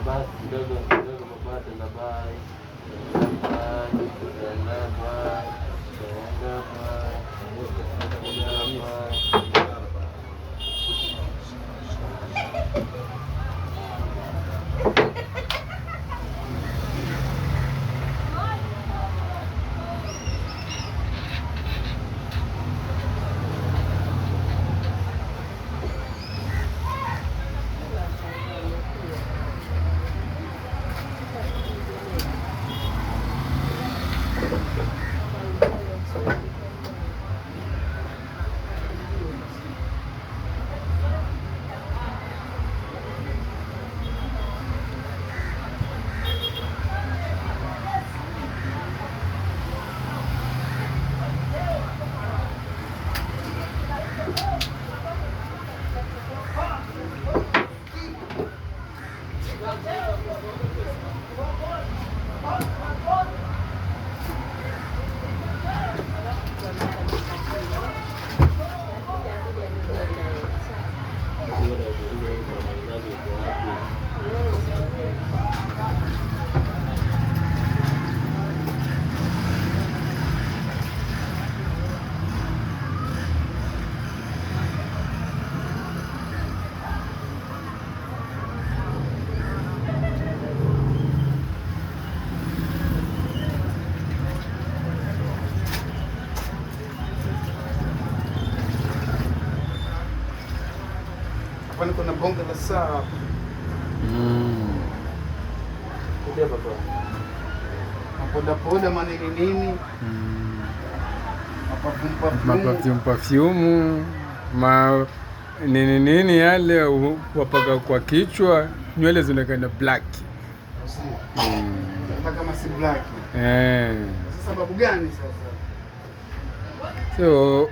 Basi kidogo kidogo baba, tenda bye. Bye. Tenda bye. Tenda bye. Tenda bye. Hapa niko na bonge la saa hapa. Kuja baba. Mapodapoda manini nini, maperfume perfume. Maperfume perfume ma nini nini yale wapaka kwa kichwa, nywele zinaonekana black. Hata kama si black. Sasa sababu gani sasa? So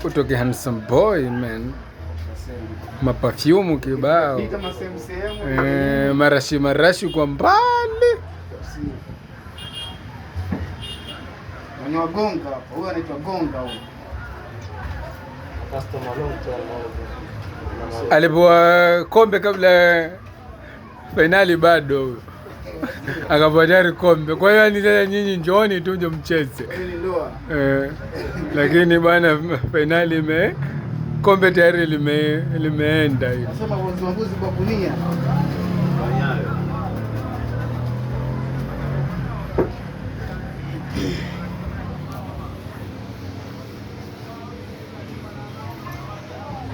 utoke handsome boy, man, maperfume kibao. Pita masehemu sehemu. Marashi marashi kwa mbali. Si. Mwenye wa gonga hapa, huyu anaitwa gonga huyu. Customer long time. Alipewa kombe kabla fainali bado huyo. Akapewa tayari kombe. Kwa hiyo yani sasa nyinyi njooni tu nje mcheze. Hii ni ndoa. Lakini bana fainali ime kombe tayari limeenda hiyo. Nasema wauza mbuzi kwa gunia.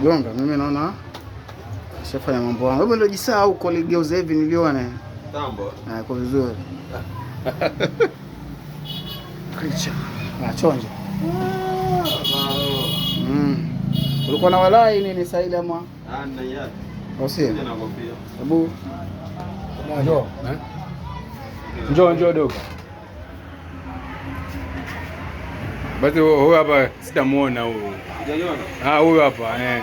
Gonga, mimi naona shafanya mambo yangu. Hebu ndio jisahau huko ligeuza hivi nilione. Tambo. Ah, kwa vizuri. Creature. Ah, chonja. Ulikuwa na walai nini Said ama? Ah, na yake. Au sio? Na kofia. Hebu Njoo, eh? Njoo njoo dogo. Basi huyu hapa sitamuona huyu. Hujaiona? Ah, huyu hapa eh.